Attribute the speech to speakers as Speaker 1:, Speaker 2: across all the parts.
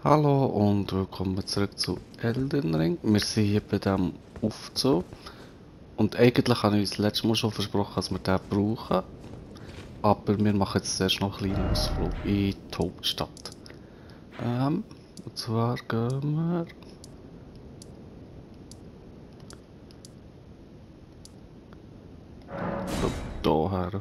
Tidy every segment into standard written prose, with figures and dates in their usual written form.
Speaker 1: Hallo und willkommen zurück zu Elden Ring. Wir sind hier bei diesem Aufzug. Und eigentlich habe ich uns letztes Mal schon versprochen, dass wir den brauchen. Aber wir machen jetzt zuerst noch einen kleinen Ausflug in die Hauptstadt. Und zwar gehen wir... da her.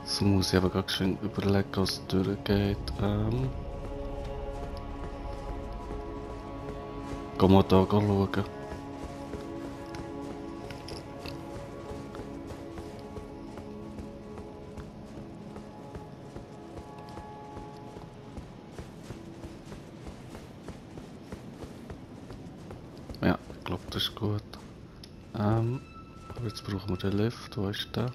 Speaker 1: Jetzt muss ich aber gerade schön überlegen, was durchgeht. Gehen wir da schauen. Ja, ich glaube, das ist gut. Aber jetzt brauchen wir den Lift. Wo ist der?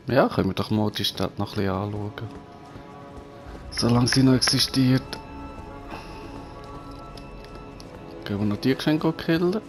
Speaker 1: Ja, können wir doch mal die Stadt noch ein bisschen anschauen. Solange sie noch existiert. Gehen wir noch die Geschenke killen.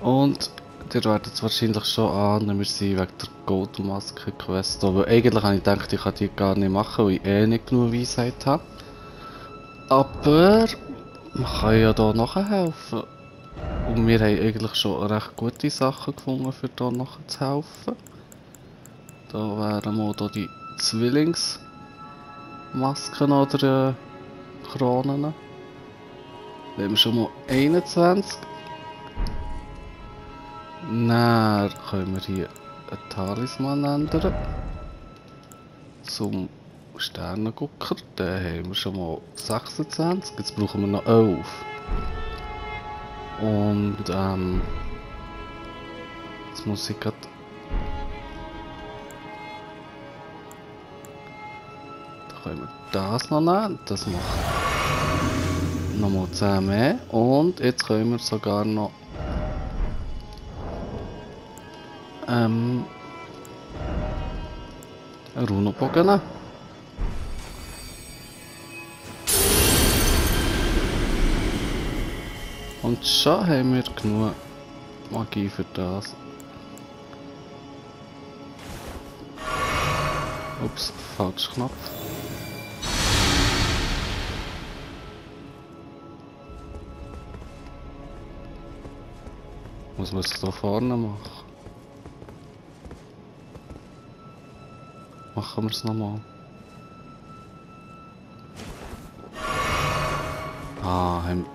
Speaker 1: Und ihr werdet es wahrscheinlich schon ahnen, wir sind wegen der Goldmaske-Quest. Aber eigentlich habe ich gedacht, ich kann die gar nicht machen, weil ich eh nicht genug Weisheit habe. Aber man kann ja hier nachhelfen. Und wir haben eigentlich schon recht gute Sachen gefunden, für hier nachzuhelfen. Da wären mal hier die Zwillingsmasken oder Kronen. Da haben wir schon mal 21. Dann können wir hier einen Talisman ändern. Zum Sternengucker. Den haben wir schon mal 26. Jetzt brauchen wir noch 11. Und jetzt muss ich gerade... Da können wir das noch nehmen. Das macht nochmal 10 mehr. Und jetzt können wir sogar noch... einen Runenbogen nehmen. Und schon haben wir genug Magie für das. Ups, falsch Knopf. Muss man es da vorne machen? Machen wir es nochmal. Ah, haben...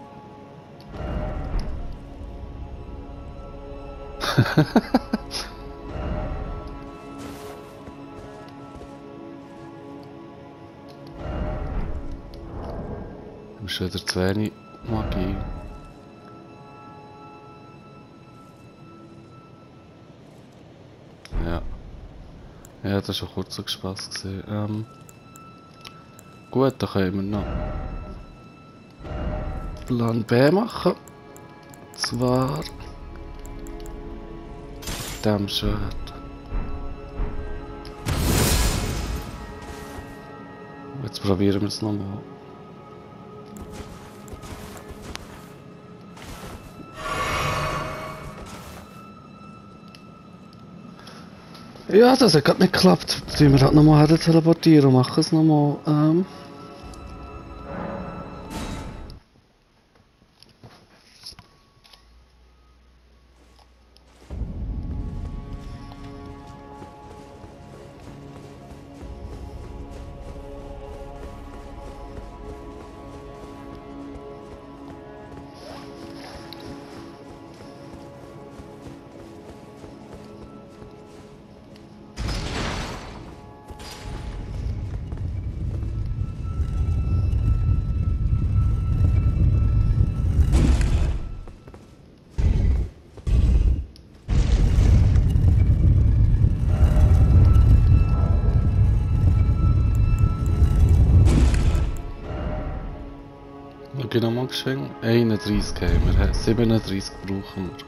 Speaker 1: haben schon wieder zu wenig Magie. Ja. Ja, das war ein kurzer Spaß gewesen. Gut, dann können wir noch Plan B machen. Und zwar dem Schwert. Jetzt probieren wir es nochmal. Ja, das hat gerade nicht geklappt. Jetzt müssen wir halt nochmal her teleportieren und machen es nochmal. ich nochmal geschwind. 31 haben wir, 37 brauchen wir.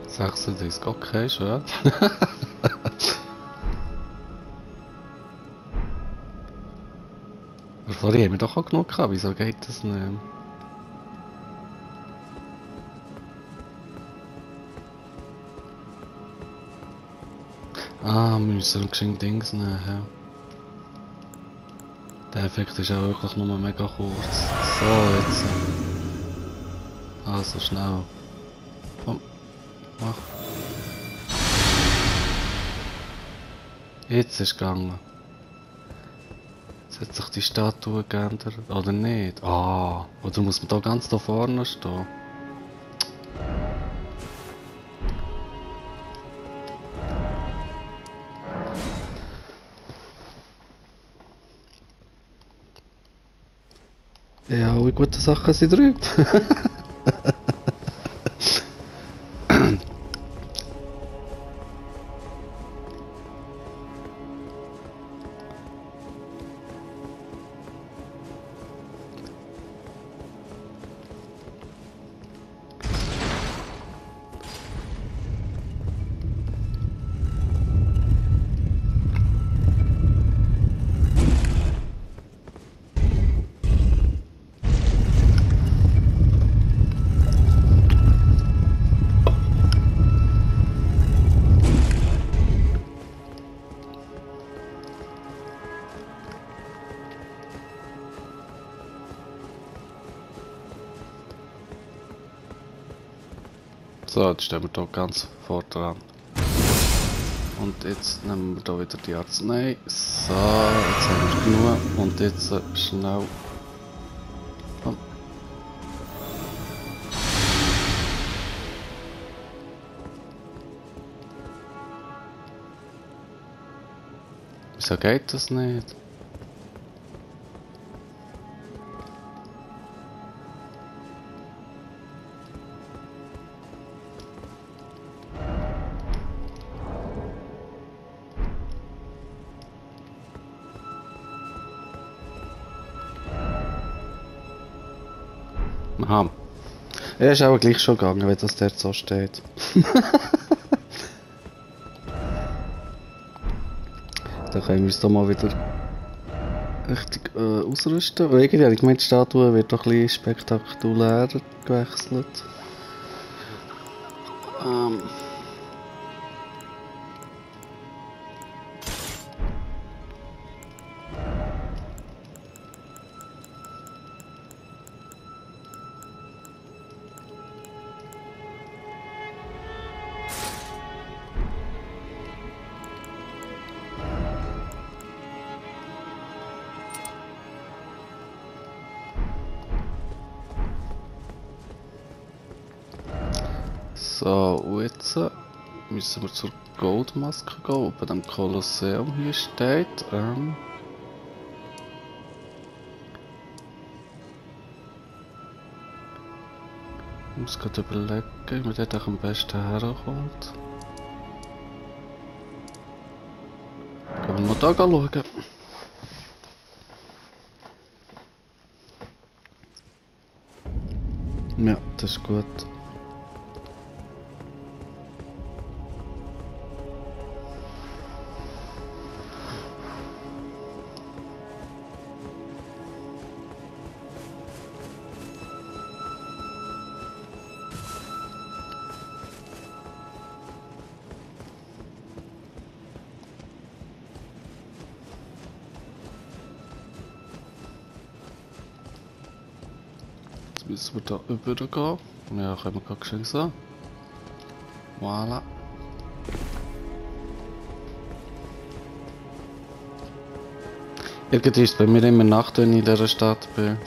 Speaker 1: Das. 36, okay, schön. Vorhin haben wir doch auch genug gehabt, wieso geht das nicht? Ah, wir müssen geschwind Dings nehmen. Der Effekt ist auch wirklich nur mega kurz. So, jetzt. Also schnell. Komm, mach. Jetzt ist es gegangen. Jetzt hat sich die Statue geändert, oder nicht? Ah, oder muss man da ganz da vorne stehen? Ja, alle guten Sachen sind drüben. So, jetzt stehen wir hier ganz vor dran. Und jetzt nehmen wir hier wieder die Arznei. So, jetzt haben wir genug. Und jetzt schnell. Komm. Wieso geht das nicht? Aha. Er ist aber gleich schon gegangen, wenn das dort so steht. Dann können wir uns doch mal wieder richtig ausrüsten. Weil irgendwie habe ich gemeint, die Statue wird doch ein bisschen spektakulärer gewechselt. So, und jetzt müssen wir zur Goldmaske gehen, die bei dem Kolosseum hier steht. Ich muss gerade überlegen, wie man dort auch am besten herkommt. Gehen wir mal da schauen. Ja, das ist gut. Müssen wir da übergehen? Ja, können wir gerade schön so. Voilà. Irgendwie ist es bei mir immer Nacht, wenn ich in dieser Stadt bin.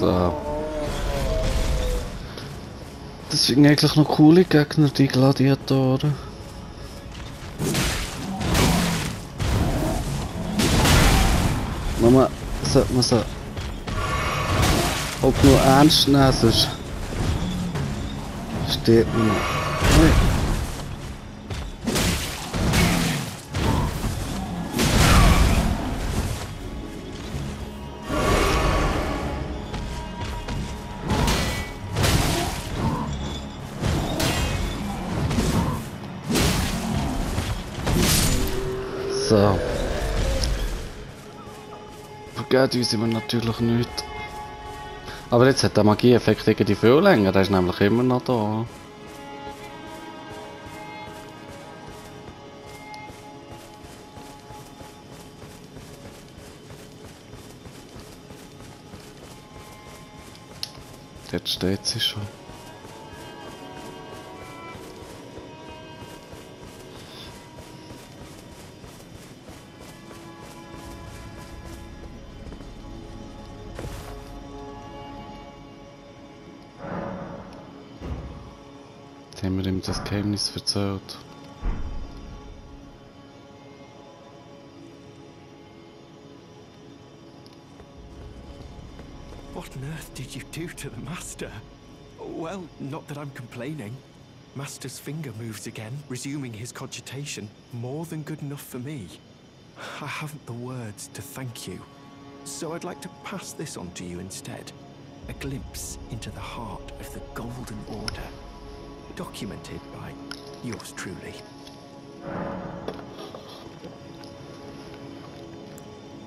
Speaker 1: So. Das sind eigentlich noch coole Gegner, die Gladiatoren. Nur sollte man sie auch nur ernst nehmen, sonst steht man noch. Ui. So. Vergeht uns immer natürlich nicht. Aber jetzt hat der Magieeffekt irgendwie viel länger, der ist nämlich immer noch da. Jetzt steht sie schon. Jetzt haben wir ihm das Geheimnis erzählt.
Speaker 2: What on earth did you do to the Master? Well, not that I'm complaining. Master's finger moves again, resuming his cogitation. More than good enough for me. I haven't the words to thank you. So I'd like to pass this on to you instead. A glimpse into the heart of the Golden Order. Documented by yours truly.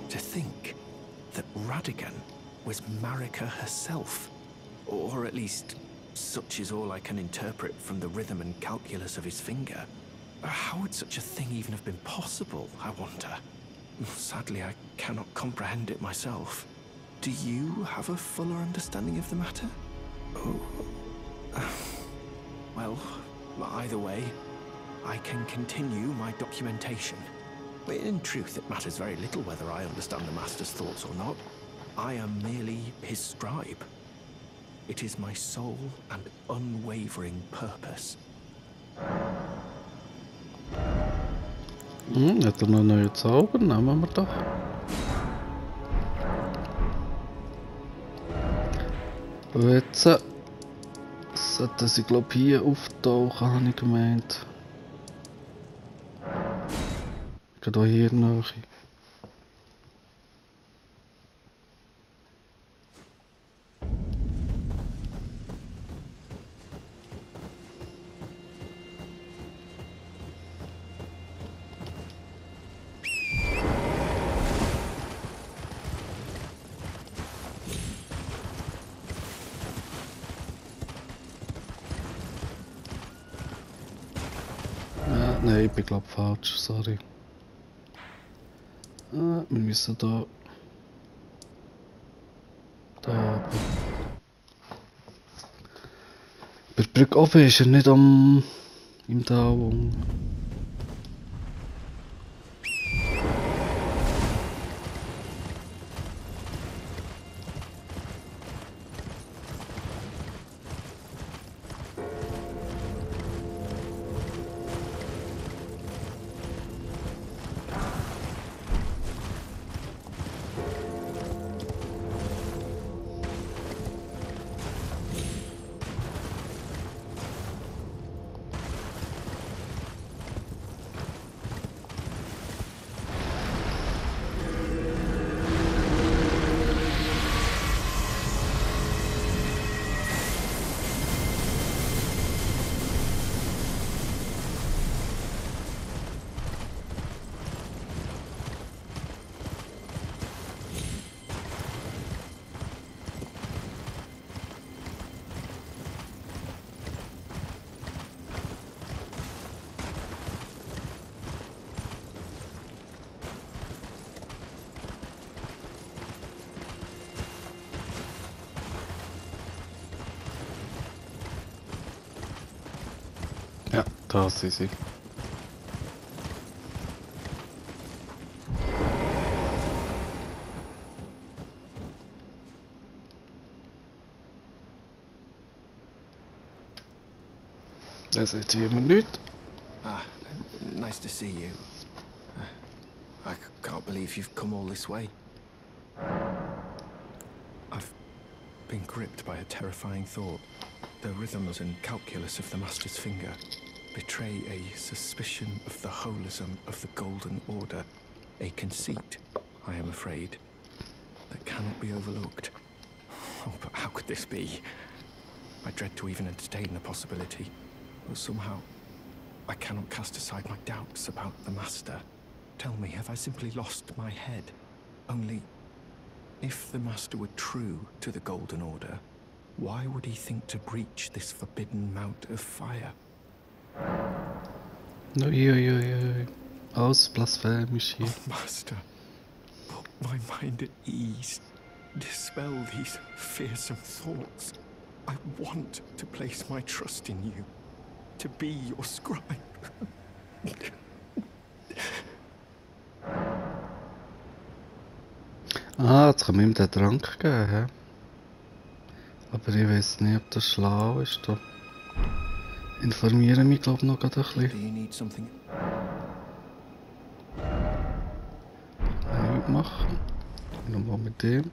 Speaker 2: To think that Radagon was Marika herself. Or at least, such is all I can interpret from the rhythm and calculus of his finger. How would such a thing even have been possible, I wonder? Sadly, I cannot comprehend it myself. Do you have a fuller understanding of the matter? Oh. Well, either way, I can continue my documentation. In truth, it matters very little whether I understand the Master's thoughts or not. I am merely his scribe. It is my sole and unwavering purpose.
Speaker 1: Hat er noch neue Zauber? Nehmen wir doch. Und jetzt sollte sie, glaube ich, hier auftauchen, habe ich gemeint. Gerade hier noch. Nein, ich bin glaube falsch, sorry. Wir müssen da oben. Bei der Brücke oben ist er nicht im Dauung. Ja, da sind sie. Das ist immer nichts.
Speaker 2: Ah, nice to see you. I can't believe you've come all this way. I've been gripped by a terrifying thought. The rhythms and calculus of the Master's finger betray a suspicion of the holism of the Golden Order. A conceit, I am afraid, that cannot be overlooked. Oh, but how could this be? I dread to even entertain the possibility. But somehow, I cannot cast aside my doubts about the Master. Tell me, have I simply lost my head? Only, if the Master were true to the Golden Order, why would he think to breach this forbidden mount of fire?
Speaker 1: Uiuiui. Alles blasphemisch hier.
Speaker 2: Oh, Master, put my mind at ease. Dispel these fearsome thoughts. I want to place my trust in you. To be your scribe.
Speaker 1: Ah, jetzt kann man ihm den Trank geben, hä? Aber ich weiß nicht, ob das schlau ist. Da informiere mich, glaube ich, noch gerade ein bisschen.
Speaker 2: Do you need something?
Speaker 1: Nichts machen. Nochmal mit dem.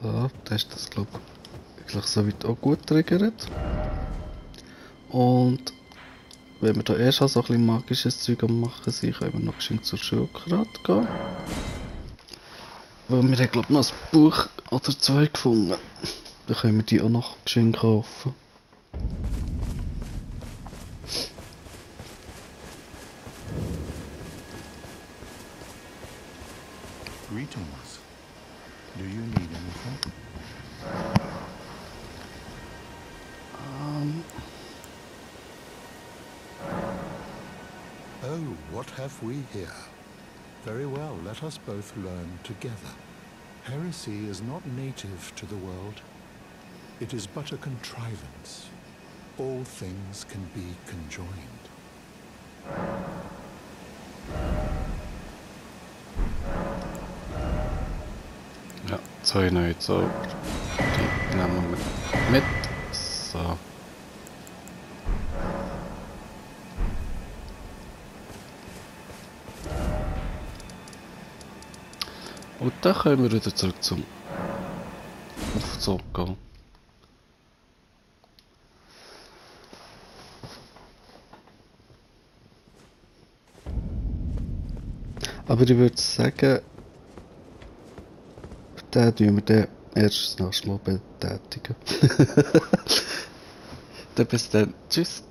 Speaker 1: So, das ist das, glaube ich, eigentlich soweit auch gut triggert. Und wenn wir da erst so ein bisschen magisches Zeug am machen sind, können wir noch geschwind zur Schildkröte gehen. Weil wir haben, glaube ich, noch ein Buch oder zwei gefunden. Dann können wir die auch noch geschwind kaufen.
Speaker 3: Greetings. Do you need anything? Oh, what have we here? Very well, let us both learn together. Heresy is not native to the world. It is but a contrivance. All things can be conjoined.
Speaker 1: Ja, zwei neue Zauber. Die nehmen wir mit. So. Und dann können wir wieder zurück zum Aufzug gehen. Aber ich würde sagen, den tun wir dann erst das nächste Mal betätigen. Dann bis dann. Tschüss.